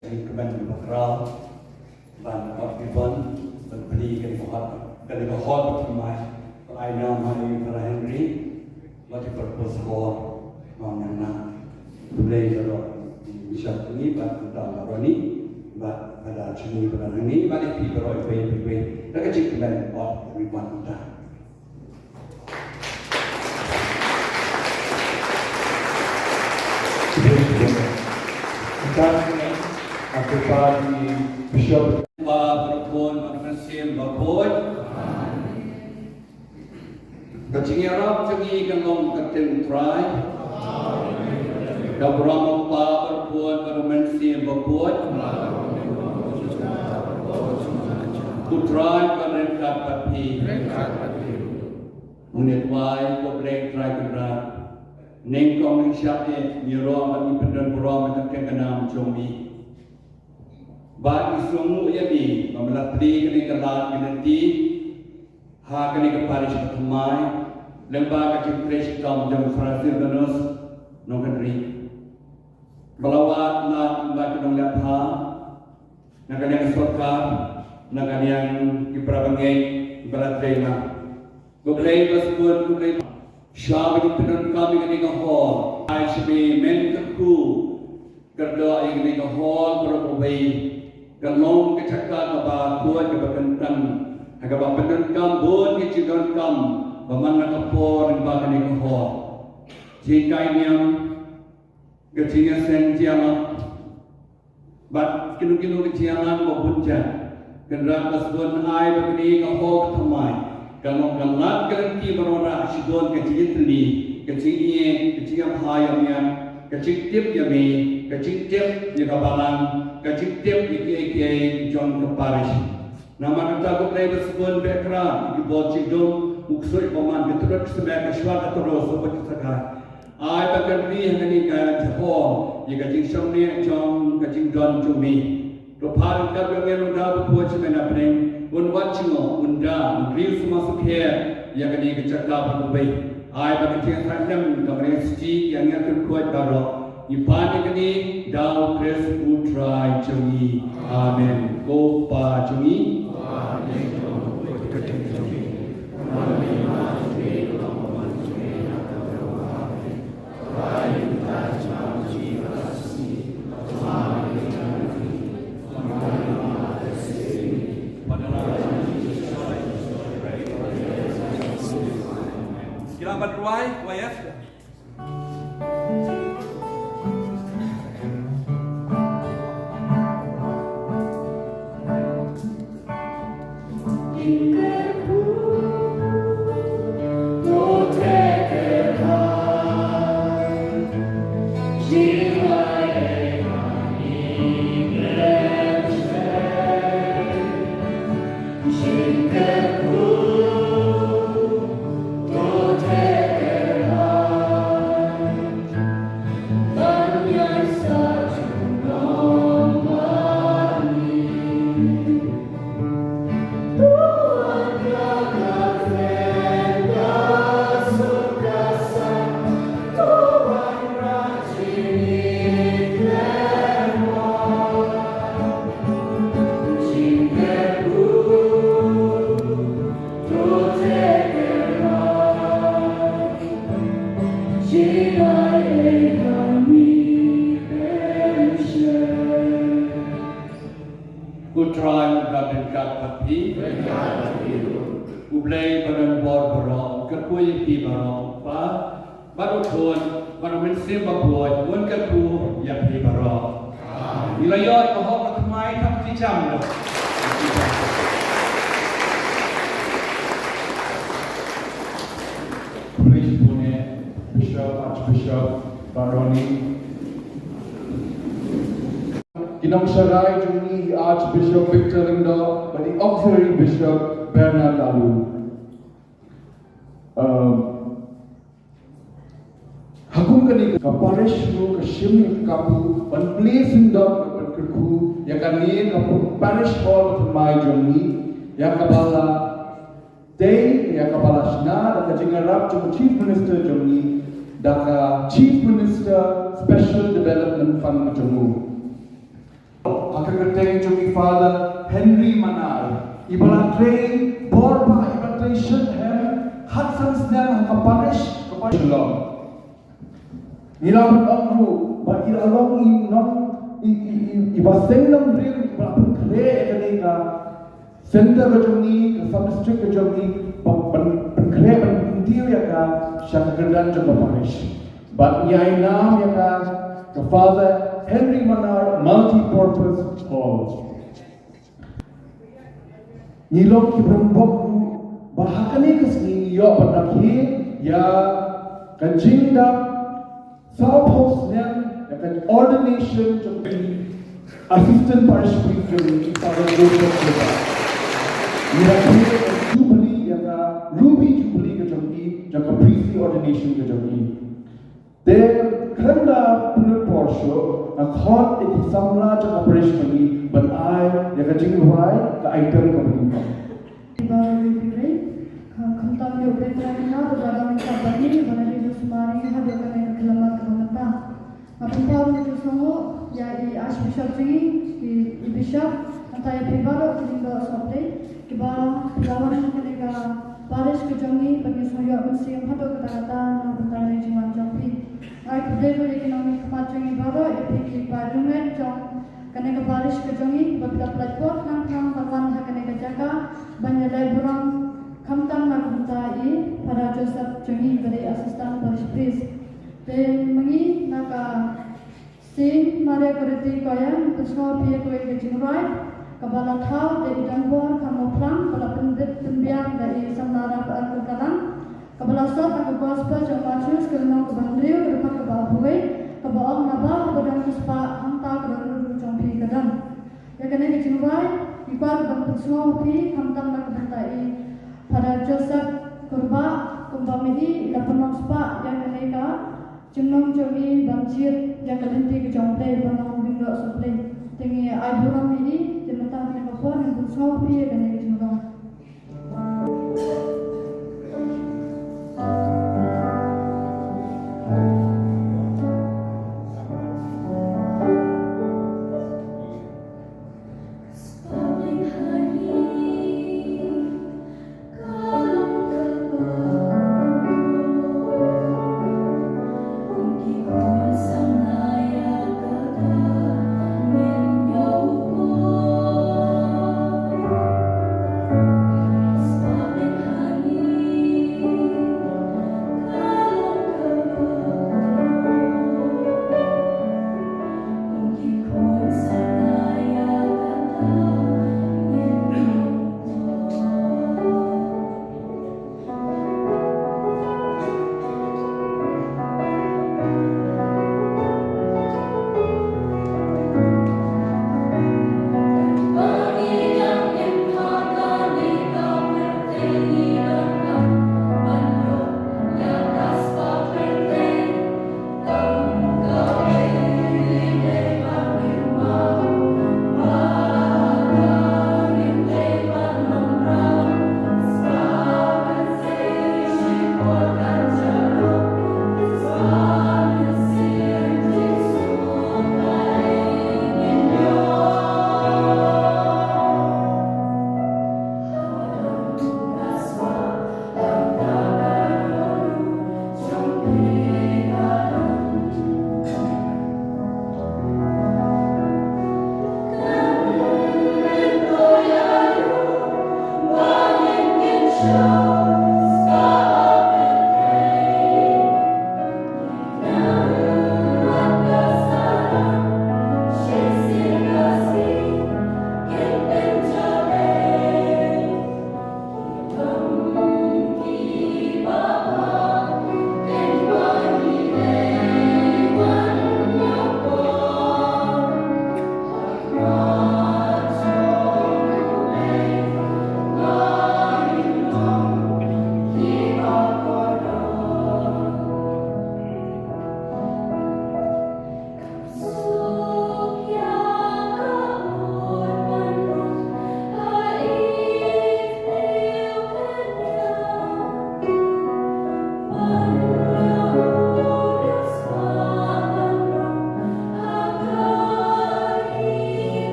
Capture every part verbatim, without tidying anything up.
Kmen ba khraw ban ot ribbon ban plie kane ka hall, kane ka hall ba thymmai ba ai nam ha i Father Henry, multipurpose hall. Ngam nang na. Khublei baroh i bishop ni bad i dang baroh ni bad Father Juni bad Father Henry bad i phi baroh iwei pa iwei. Da ka jingkmen ot ribbon ita. Ka jingïarap jong ngi ka long ka ktien U Trai. Ka burom U Kpa, bad U Khun, bad U Mynsiem Bakhuid. U Trai un ryngkat bad phi. Ngin ïa duwai, ko Blei Trai Kynrad. Nyngkong nyngshap eh ngi ïaroh bad ngi pyndonburom ïa ka kyrteng ka nam jong me. Bad ngi sngewnguh ïa me ba me la plie kane ka lad ka lynti ha kane ka parish ka thymmai lyngba ka jingtrei shitom jong u Francis Ernest Nongkynrih. Ba la wad lad lyngba ki nongleh bha na ka liang sorkar, na ka liang ki para bangeit ba la trei lang. Ko Blei ba sbun, ko Blei ba sha ba ngi pyndonkam ïa kane ka hall. Ai sha me men kyrkhu kyrdoh ïa kane ka hall baroh kawei. Ka long ka jaka kaba khuid kaba kyntang ha kaba pyndonkam bun ki jingdonkam ba man la ka por lyngba kane ka hall. Jinghikai niam, ka jingïaseng jingïalap bad kino kino ki jingïalang ba bun jait. Kynrad ba sbun, ai ba kane ka hall ka thymmai ka long ka lad ka lynti ban wanrah shibun ka jingïatylli, ka jingïeit, ka jingïabha ïa miat, ka jingtip ïa me, ka jingtip ïa ka balang, ka jingtip ïa kiei kiei jong ka parish. Namar kata ko Blei ba sbun, beh kyrpad ïa ki bor jingdum, u ksuid bymman, ka turut ka symbai, ka shwar ka tyrus, u bad ka sakai. Ai ba kan ri ha kane ka hall ïa ka jingshong ne jong ka jingdon jong me. To phar ryngkat bad ngi, u da ba khuid sha me na pdeng, un wad jngoh, un da, un ri sma sukher ïa kane ka jaka ba khuid. Ai ba ka jingïaseng niam ka mreng siti ïa ngi kyrkhu baroh. Ngi pan ïa kane da u Khrist u Trai jong ngi. Amen. Ko Pa jong ngi. Kira ban ruai, ruai ya. U Trai un ryngkat bad phi. U Blei ba don bor baroh un kyrkhu ïa phi baroh, Pa bad u Khun bad u Mynsiem Bakhuid, un kyrkhu ïa phi baroh. Ngi la ïoh ka hall ka thymmai, tang ki jam. Please, Pune Bishop, Archbishop Baroni. Ki nongsharai jong ngi, Archbishop Victor Lyngdoh bad i Auxiliary Bishop Bernard Laloo. Um, ha kum kane ka parish ruh ka shim ïa ka kabu ban plie syndon, ban kyrkhu ïa kane ka parish hall ba thymmai jong ngi, ïa kaba la dei ïa kaba la shna da ka jingïarap jong u Chief Minister jong ngi, da ka Chief Minister Special Development Fund jong u. Kyrteng jong i Father Henry Manar, iba la trei bor bha, iba la trei shon hem khatsan snem ha ka parish, ka parish Shillong. Ngi la pynong ruh ba i la long i nong, i, i, i, iba seng nongrim iba la pynkhreh ïa kane ka center ka jong ngi, ka sub district ka jong ngi, ban, ban pynkhreh, ban kyntiew ïa ka sha ka kyrdan jong ka parish. Bad ngi ai nam ïa ka, ka Father Henry Manar Multi-Purpose Hall. Ngi long ki bynbok ruh ba ha kane ka sngi ngi ïoh ban rakhe ïa ka jingdap sawphew snem ïa ka ordination jong i Assistant Parish Priest jong i, Father Joseph Joseph. Ngi rakhe ïa ka Jubilee, ïa ka Ruby Jubilee ka jong i, jong ka priestly ordination ka jong i. Te khlem da pynlut por shuh, nga khot ïa ki samla jong ka parish jong ngi ban ai ïa ka jingrwai, ka item kaba nyngkong. Ba ri ri ri, khamtam ïa u Blei Trai Kynrad uba dang ïakynduh bad ngi, ba la dei ban sumar ïa ngi haduh kane ka khyllipmat kaba mynta. Nga pynpaw ruh ïa ka jingsngewnguh ïa i Archbishop jong ngi, i, i Bishop, nangta ïa phi baroh ki lyngdoh sohblei kiba phi la wan ha kane ka parish ka jong ngi, ba ngi sngew ïoh mynsiem haduh katta katta na ka bynta ka jingwan jong phi. Ai khublei ruh ïa ki nongmihkhmat jong ngi baroh, ïa phi ki paid ryngat jong kane ka parish ka jong ngi, ba phi la pynlait por khnang khnang ban wan ha kane ka jaka ban ïaleh burom khamtam na ka bynta i Father Joseph jong ngi ba dei Assistant Parish Priest. Te ma ngi na ka Saint Maria Goretti Choir, pynsngew ïa phi ïa kawei ka jingrwai kaba la thaw da i Donbor Kharmawphlang, ba la pynbit pynbiang da i Samla Raphael Kurkalang, kaba la sot na ka Gospel jong u Mathaios ka lynnong kaba hynriew, ka dkhot kaba arphew wei, kaba ong, naba haba don ka spah hangta ka dohnud ruh jong phi ka don. Ïa kane ka jingrwai ngi kwah ban pynsngew ïa phi khamtam na ka bynta i Father Joseph Kurbah, kumba ma i la pynlong spah ïa kane ka jinglong jong i ban jied ïa ka lynti ka jong U Blei, ban long u lyngdoh sohblei. Te ngi ai burom ïa i, te mynta ha kane ka por ngin pynsngew ïa phi ïa kane ka jingrwai.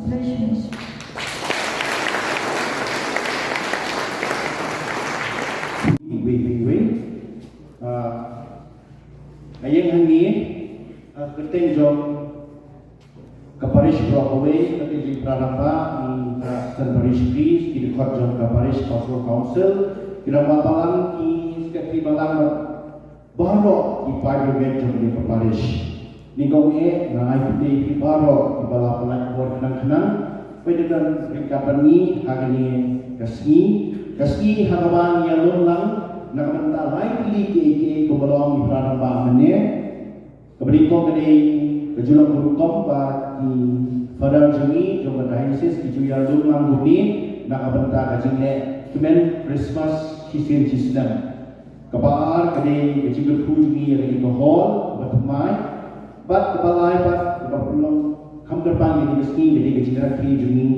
Congratulations. Wei, wei, wei. Ah, ha ïing hangne, ah, kyrteng jong ka parish baroh kawei, ka jingïarap, mm, ka Assistant Parish Priest, ki dkhot jong ka Parish Pastoral Council, ki rangbah balang, ki secretary balang, baroh ki paidbah jong ka parish. Nyngkong eh, nga ai khublei ïa phi baroh kiba la pynlait por khnang khnang ban ïadon ryngkat bad ngi ha kane ka sngi. Ka sngi ha kaba ngi ïalum lang na ka bynta lai tylli kiei kiei kiba long, ïa phi rangbah mynne. Kaba nyngkong ka dei ka ju long ka rukom ba ki Father jong ngi jong ka diocese ki ju ïalum lang kumne na ka bynta ka jingleh kmen Christmas shisien shisnem. Kaba ar ka dei ka jingkyrkhu jong ngi ïa kane ka hall kaba thymmai. Bad kaba lai bad kaba pynlong kham kyrpang ïa kane ka sngi ka dei ka jingrakhe jong ngi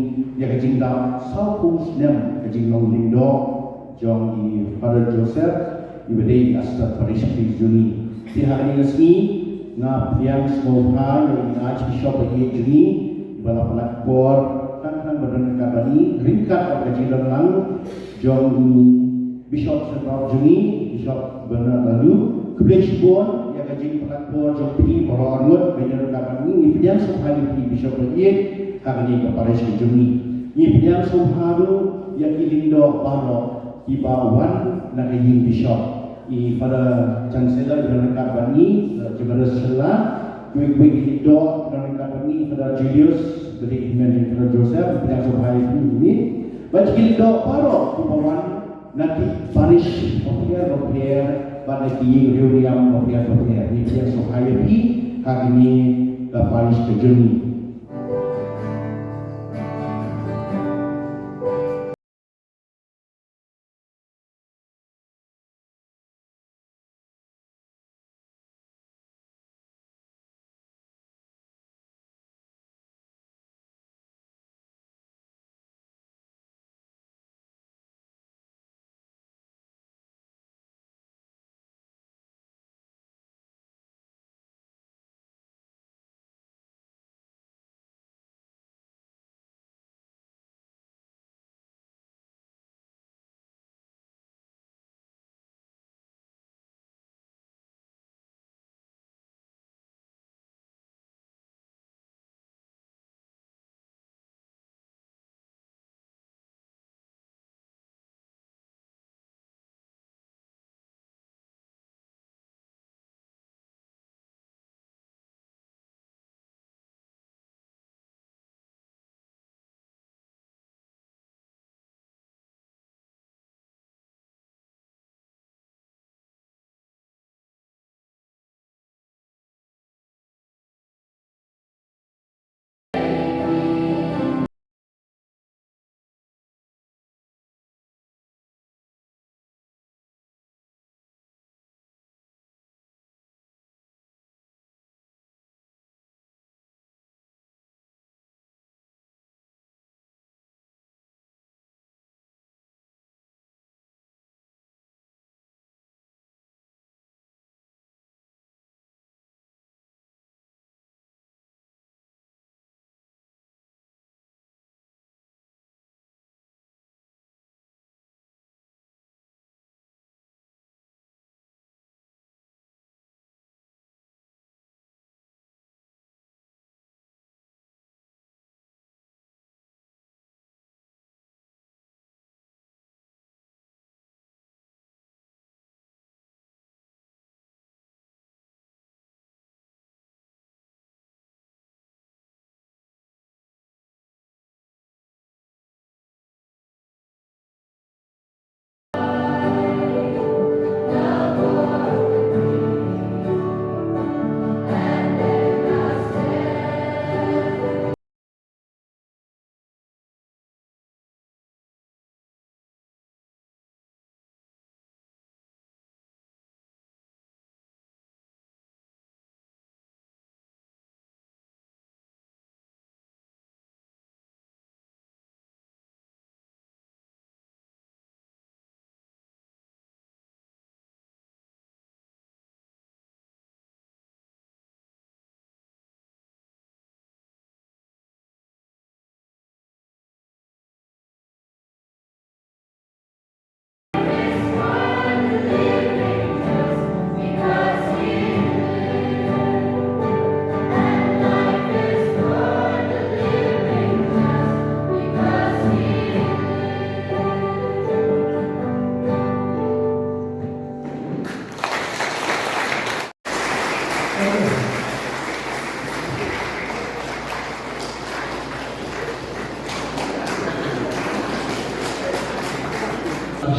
ïa ka jingdap sawphew snem ka jinglong lyngdoh jong i Father Joseph, iba dei i Assistant Parish Priest jong ngi. Te ha kane ka sngi nga pdiang sngewbha ïa i Archbishop ba ïeit jong ngi, iba la pynlait por khnang khnang ban don ryngkat bad ngi, ryngkat bad ka jingdon lang jong i Bishop Sir Rob jong ngi, Bishop Bernard Lalu. Khublei shibun ïa ka jingpynlait por jong phi baroh arngut ban ïa ryngkat bad ngi. Ngi pdiang sngewbha ïa phi Bishop ba ïeit ha kane ka parish ka jong ngi. Ngi pdiang sngewbha ruh ïa ki lyngdoh baroh kiba wan na ka ïing Bishop. I Father Chancellor ba ryngkat bad ngi, Father Chibaras Shylla, kiwei kiwei ki lyngdoh ba ryngkat bad ngi, Father Julius, ba dei hynmen jong Father Joseph, pdiang sngewbha ïa phi. Bad ki lyngdoh baroh kiba wan na ki parish bapher bapher bad na ki ïing riewniam bapher bapher. Ngi pdiang sngewbha ïa phi ha kane ka parish ka jong ngi.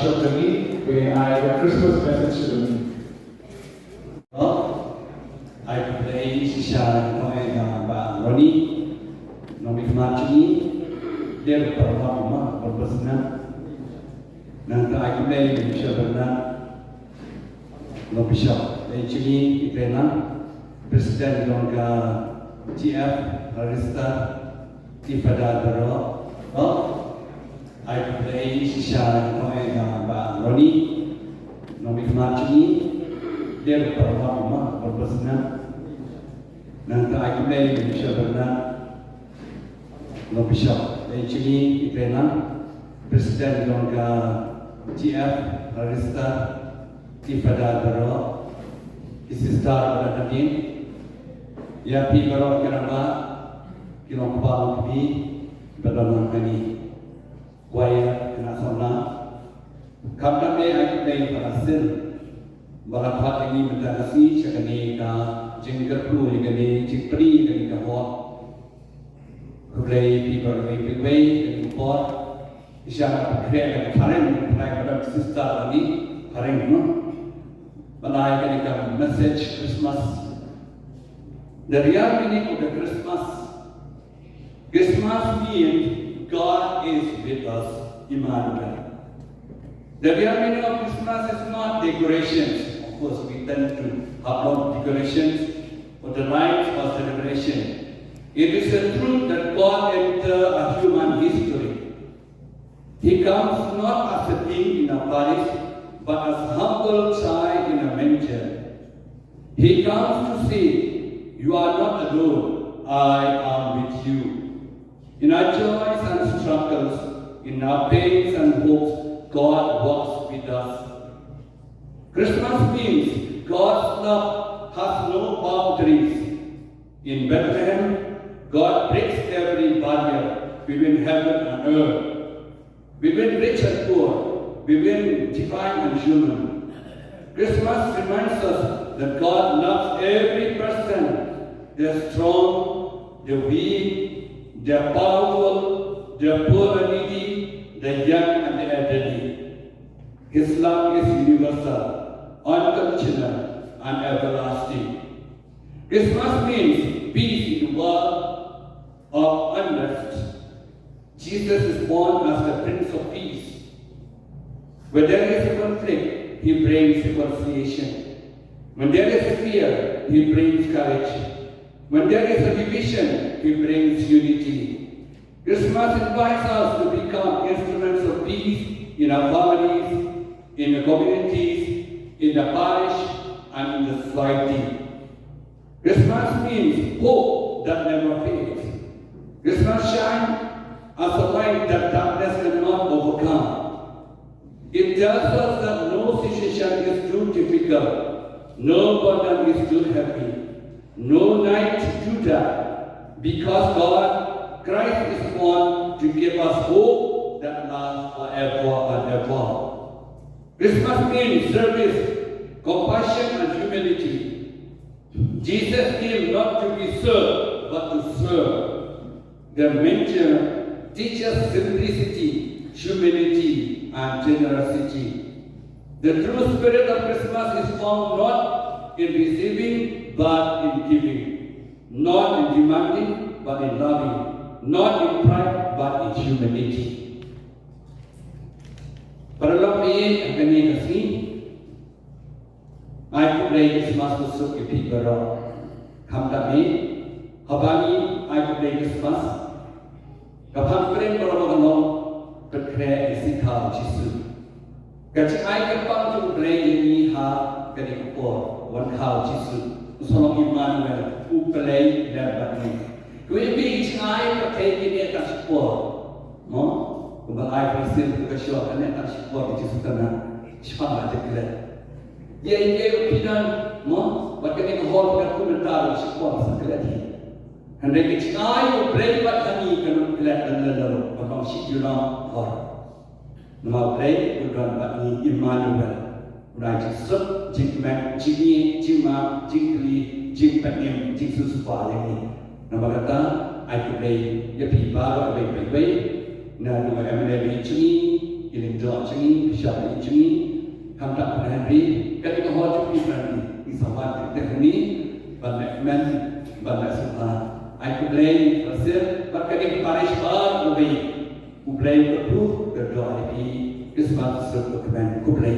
Bishop Ronnie, we ai a Christmas message to them. Ai khublei shisha ïa Bah Ronnie, nongmihkhmat jong ngi, dei para bangma, para bangma. Nangta ai khublei ïa Bishop Bernard, nong Bishop, dei jong ngi ki trei lang, President jong ka G F, Harvester, Tifada baroh. Oh, ai khublei shisha ïa Bah Ronnie, nongmihkhmat jong ngi, dei para bangma, para bangma. Nangta ai khublei ïa Bishop Bernard, nong Bishop, dei jong ngi ki trei lang, President jong ka G F, Harvester, Tifada baroh, ki sister baroh, ïa phi baroh ki rangbah, ki longkpa longkmie ba don lang hangne. Choir, khynnah samla. Khamtam eh ai khublei ïa para shisien ba la khot ïa ngi mynta ka sngi sha kane ka jingkyrkhu, ïa kane jingplie, ïa kane ka hall. Khublei phi baroh, phi baroh, ïa kane ka por. Shisha nga pynkhreh ïa ka phareng, phareng ba don sister lane phareng, no? Ban ai kane ka message Christmas. The real meaning of the Christmas. Christmas means God is with us, Emmanuel. The real meaning of Christmas is not decorations. Of course, we tend to have a lot of decorations for the lights or celebration. It is the truth that God entered a human history. He comes not as a king in a palace, but as humble child in a manger. He comes to say, "You are not alone, I am with you." In our joys and struggles, in our pains and hopes, God walks with us. Christmas means God's love has no boundaries. In Bethlehem, God breaks every barrier between heaven and earth, between rich and poor, between divine and human. Christmas reminds us that God loves every person, the strong, the weak, the powerful, the poor and needy, the young and the elderly. His love is universal, unconditional, and everlasting. Christmas means peace in the world of unrest. Jesus is born as the Prince of Peace. Where there is a conflict, he brings reconciliation. When there is a fear, he brings courage. When there is a division, he brings unity. Christmas invites us to become instruments of peace in our families, in the communities, in the parish, and in the society. Christmas means hope that never fades. Christmas shines as a light that darkness cannot overcome. It tells us that no situation is too difficult, no burden is too heavy, no night too dark, because God, Christ is born to give us hope that lasts forever and ever. Christmas means service, compassion, and humility. Jesus came not to be served, but to serve. The manger teaches simplicity, humility, and generosity. The true spirit of Christmas is found not in receiving, but in giving, not in demanding, but in loving, not in pride, but in humility. Paralok, ïa kane ka sngi, ai khublei Christmas khublei ïa phi baroh. Khamtam eh, haba ngi ai khublei Christmas, ka phang pyrshah baroh ka long pynkhreh ïa ka jingkhaw Jisu. Ka jingai kyrpang jong U Blei ïa ngi ha kane ka por, wan khaw Jisu. U sa long Emmanuel, U Blei lem bad ngi. Kawei ka jingai ka kane ka por. Mo, kumba ai pyrshah ka shong kane ka por Jisu kane. Shipang la jek klet. Ïa ïa u pynang, mo, wat kane ka hor ka komentar shipang sa klet hi. Hynrei ka jingai U Blei bad ngi kan ym klet lem lem lem, ka bang shi jurong hor. Namar U Blei u don bad ngi, Emmanuel. U dei jingsuk, jingkmen, jingïeit, jingmap, jingkylli, jingpynim, jingsiewspah ïa ngi. Namar kata, ai khublei ïa phi baroh, ïa phi baroh, naduh u M L A jong ngi, Ki lyngdoh jong ngi, ki shah ïing jong ngi, khamtam para Henry, kane ka hall jong phi para Henry, ngi sa wan te hangne, ban leh kmen, ban leh sngewbha. Ai khublei, para sir, bad kane ka parish baroh kawei. Khublei, ka phu, ka doh ai phi, Christmas, suk, ka kmen, khublei.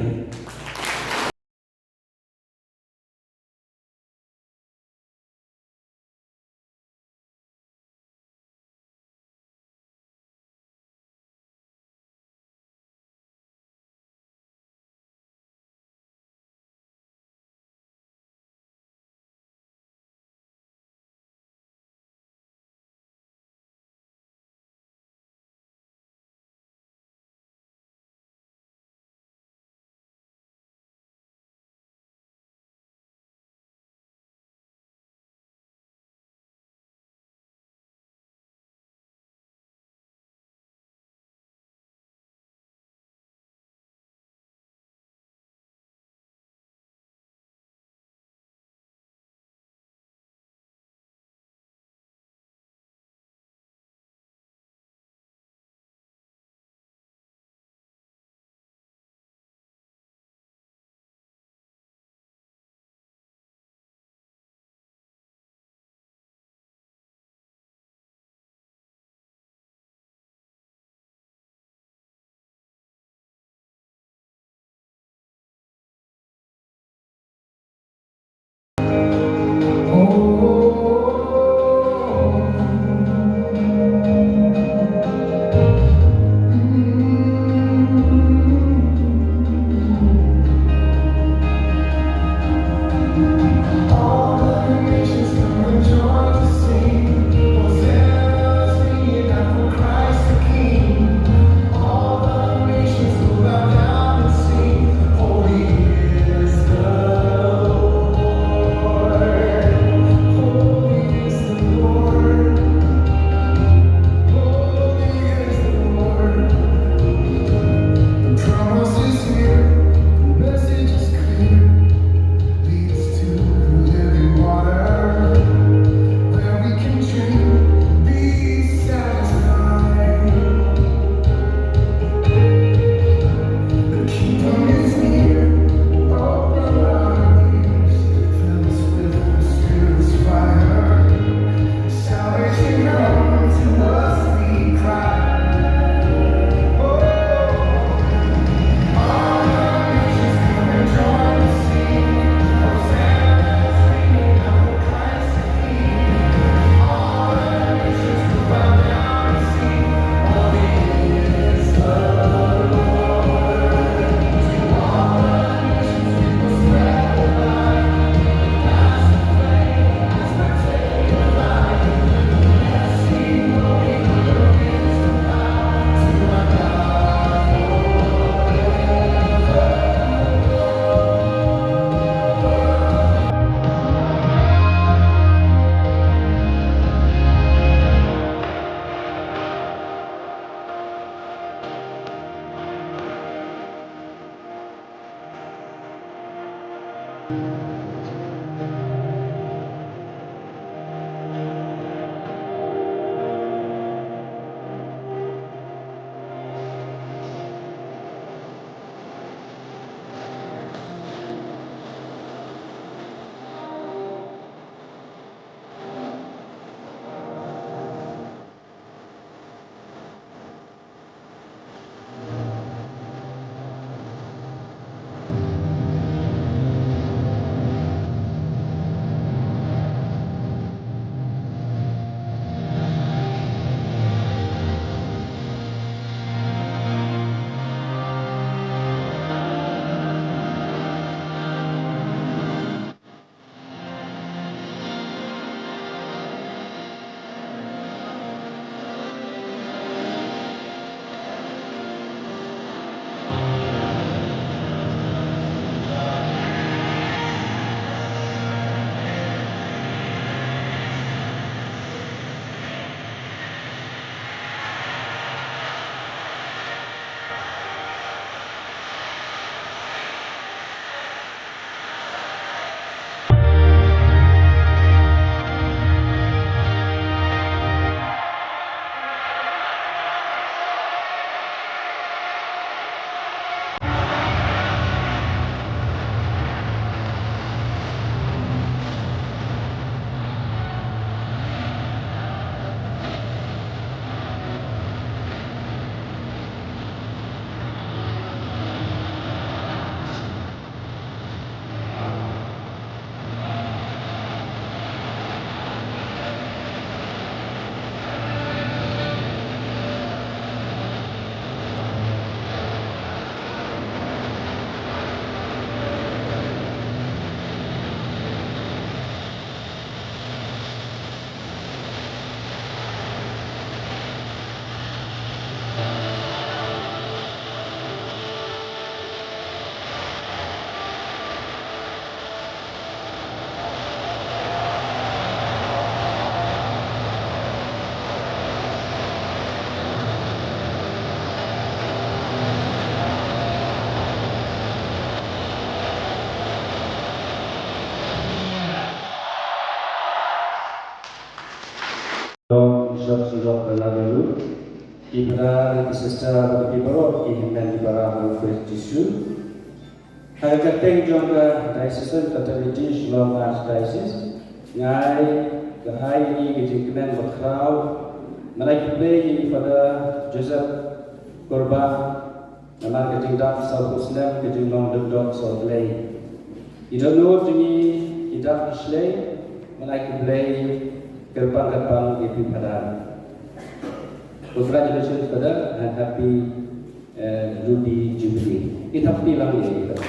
Haleluya. Ki brother, ki sister, ki baroh ki hynmen ki para ha u Khrist Jisu. Ha ka kyrteng jong ka Diocesan Fraternity Shillong Archdiocese, nga ai ka ai ïa ngi ka jingkmen bakhraw ban ai khublei ïa i Father Joseph Kurbah namar ka jingdap sawphew snem ka jinglong lyngdoh sohblei. I dohnud jong ngi i dap i shlei ban ai khublei kyrpang kyrpang ïa phi Father. Congratulations Father and happy eh, Ruby Jubilee. Ki thap kti lang ïa ki.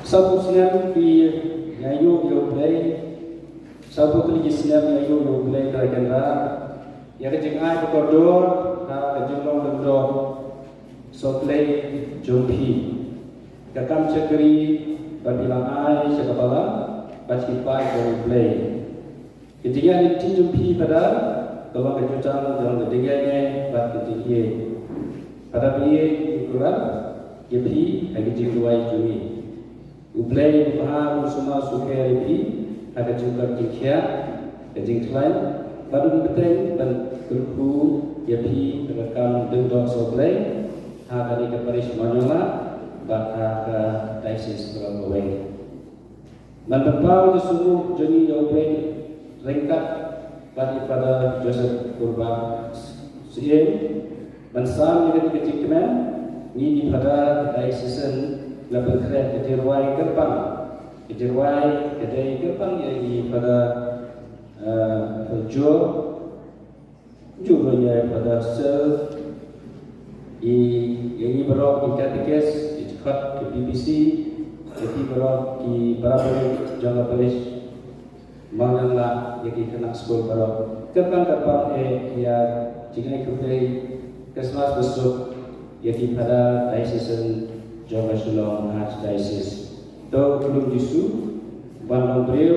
Sawphew snem ki ïa ïoh ïa U Blei. Sawphew tylli ki snem ïa ïoh ïa U Blei trai kynrad. Ïa ka jingai ba kordor ha ka jinglong lyngdoh sohblei jong phi. Ka kam shakri ba phi la ai sha ka balang bad ki paid jong U Blei. Ka jingïaid lynti jong phi Father ka long ka jutang jong ka jingïaid bad ka jingïeit. Father, phi ïeit, phi kular ïa phi ha ka jingduwai jong ngi. U Blei u bha un sumar sukher ïa phi ha ka jingkot jingkhiah, ka jingkhlaiñ bad un bteng ban kyrkhu ïa phi ha ka kam lyngdoh sohblei ha kane ka parish Mawnianglah bad ha ka diocese baroh kawei. Ban pynpaw ïa ka sngewbha jong ngi ïa U Blei ryngkat bad i Father Joseph Kurbah Syiem. Ban sam ïa kane ka jingkmen, ngi ki Father diocesan la pynkhreh ka jingrwai kyrpang. Ka jingrwai ka dei kyrpang ïa i Father, eh, Joseph Ju ruh ïa Father Sir, i, ïa ngi baroh ki katekis, ki dkhot ki B B C, ïa ki baroh ki parabangeit jong ka parish Mawnianglah, ïa ki khynnah skul baroh. Kyrpang kyrpang eh ïa jingai khublei Christmas basuk ïa ki Father diocesan jong ka Shillong Archdiocese. To ka lum Jisu ban long briew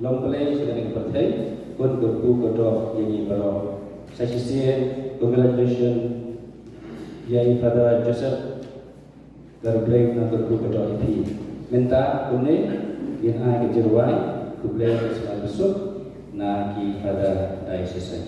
long Blei sha kane ka pyrthei, kun kyrkhu kyrdoh ïa ngi baroh. Sa shisien congratulation ïa i Father Joseph, ka Blei un kyrkhu kyrdoh ïa phi. Mynta kumne ngin ai ka jingrwai khublei sha basuk na ki Father diocesan.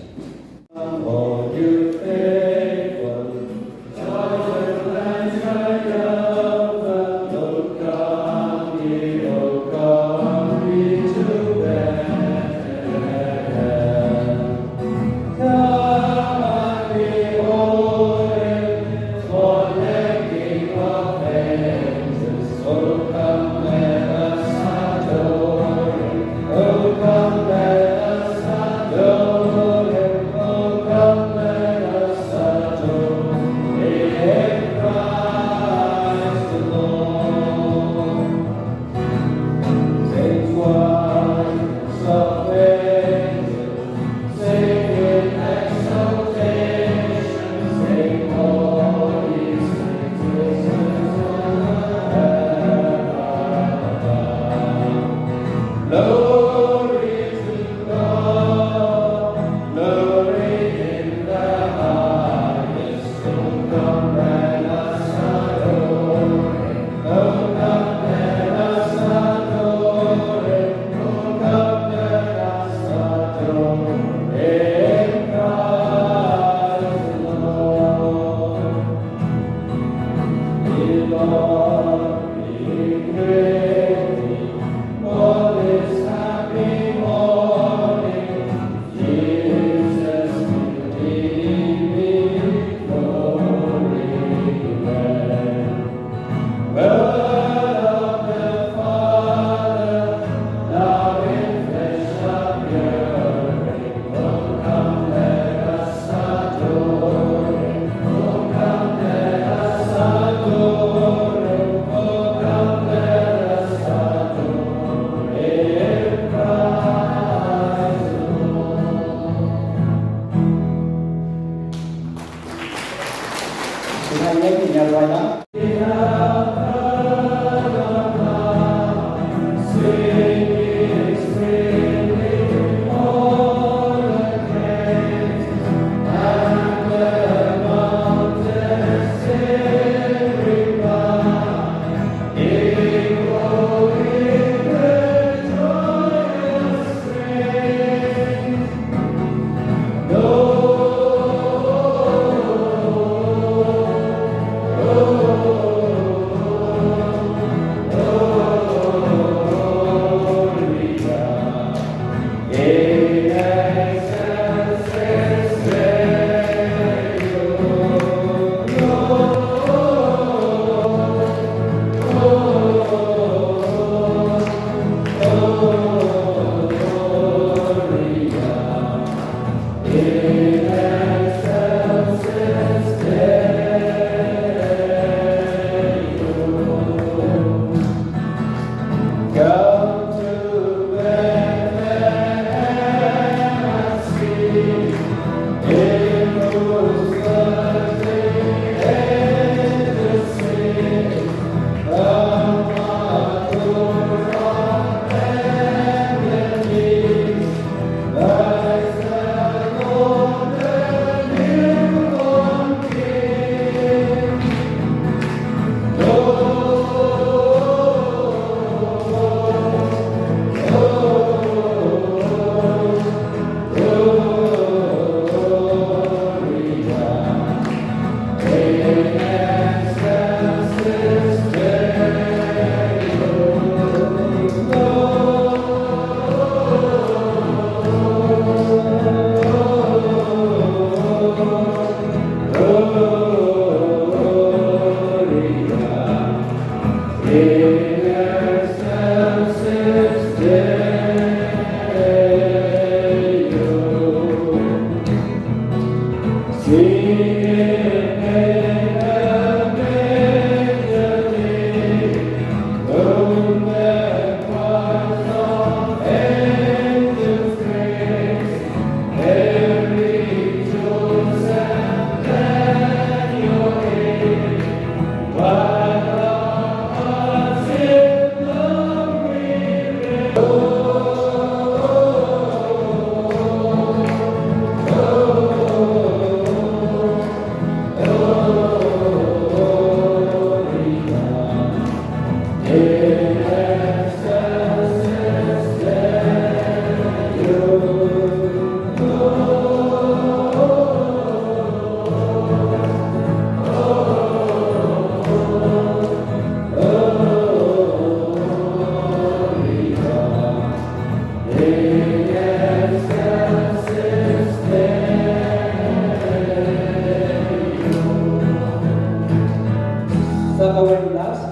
Sa ka wei last,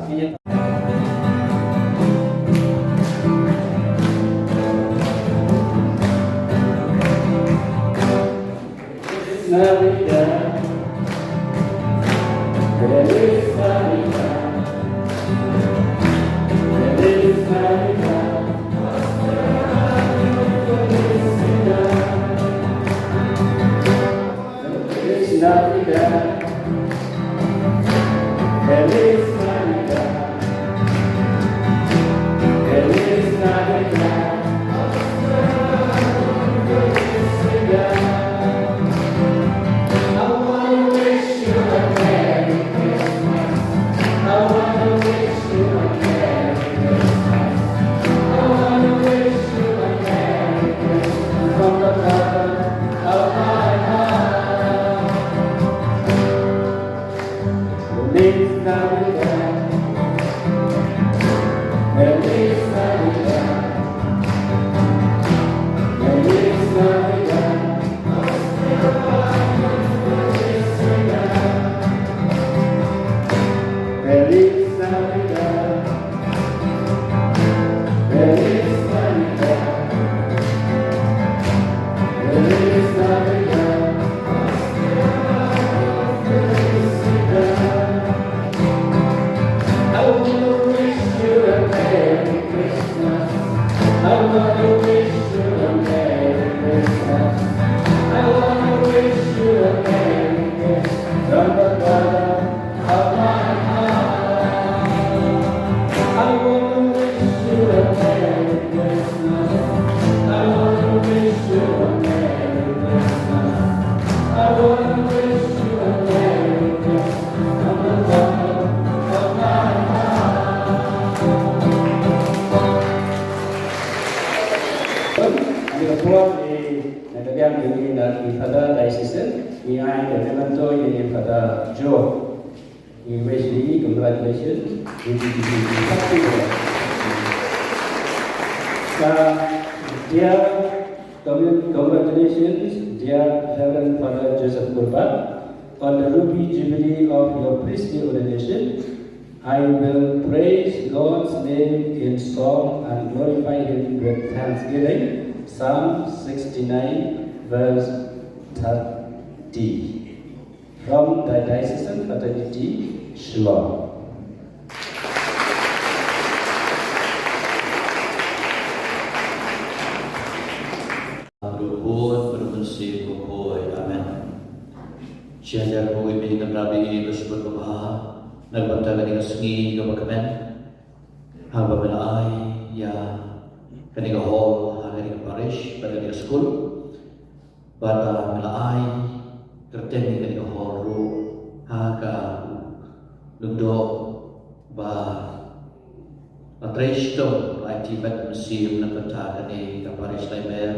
Navidad. Feliz Navidad. Feliz Navidad. Feliz Navidad. Feliz Navidad. Feliz Navidad. I wanna wish you a Merry Christmas. I wanna wish you a Merry Christmas. I wanna wish you a Merry Christmas from the bottom of my heart. Feliz Navidad. Feliz Navidad. Feliz Navidad. Feliz Navidad. Feliz Navidad. Feliz Navidad. Felicidad. I wanna wish you a Merry Christmas. I wanna wish you a Merry Christmas. I wanna wish you a Merry Christmas from the bottom of my heart. I wanna wish you a Merry Christmas. I wanna wish you a Merry Christmas. I wanna wish you a Merry Christmas from the bottom of my heart. Ngi la poi na ka liang jong ngi na ki Father Diocesan, ngi ai ka memento ïa i Father Joe. Ngi wish ïa i congratulations. Ngi, ngi, ngi, ngi, ngi, ngi, ngi, uh, dear, congratulations, dear Reverend Father Joseph Kurbah, on the ruby jubilee of your priestly ordination. I will praise God's name in song and glorify him with thanksgiving. Psalm sixty-nine, verse thirty. From the Diocesan Fraternity, Shillong. Bad u Khun, bad u Mynsiem Bakhuid. Amen. Sha jar bad ïa ka jingïarap jong u Blei ba sngewbha na ka bynta kane ka sngi kaba kmen, haba me la ai ïa kane ka hall ha kane ka parish bad kane ka skul. Bad, ah, me la ai kyrteng ïa kane ka hall ruh ha ka lyngdoh ba la trei shitom, la aiti met mynsiem na ka bynta kane ka parish Laimer.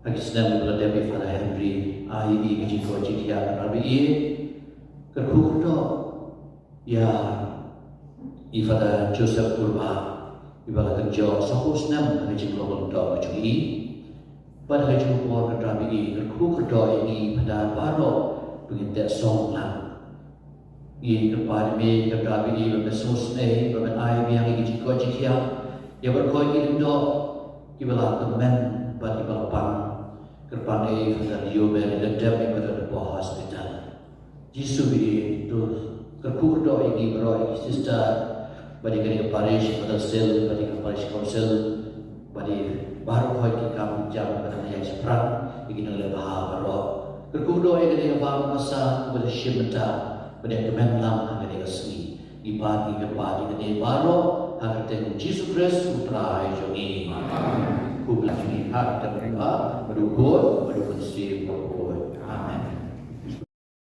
Ha ki snem ba la dep ïa i Father Henry, ai ïa i ka jingkoit jingkhiah, ka jingïarap ïa i. Kyrkhu kyrdoh ïa i Father Joseph Kurbah, iba la kynjoh saphew snem ha ka jinglong lyngdoh ka jong i. Bad ha ka jingpor ka jingïarap ïa i, kyrkhu kyrdoh ïa ngi Father baroh ba ngin teh song lang. Ngi kyrpad ïa me, ka jingïarap ïa i, ba me sngewsynei, ba men ai biang ïa ki jingkoit jingkhiah ïa baroh ki lyngdoh kiba la kmen bad kiba la pang. Kyrpad ïa i Father Leo Mary Lyngdoh, iba don hapoh hospital. Jisu bad i, to kyrkhu kyrdoh ïa ngi baroh, ïa ki sister bad ïa kane ka parish, Father Sil bad ïa ka parish council bad ïa baroh ki kam jam bad ïa ki shaphrang, ïa ki nongleh bha baroh. Kyrkhu kyrdoh ïa kane ka bam ka sa kaba la shim mynta bad ïa kmen lang ha kane ka sngi. Ngi pan ngi kyrpad ïa kane baroh ha ka kyrteng Jisu Khrist u Trai jong ngi. Khublei ha ka kyrteng u Kpa bad u Khun bad u Mynsiem Bakhuid.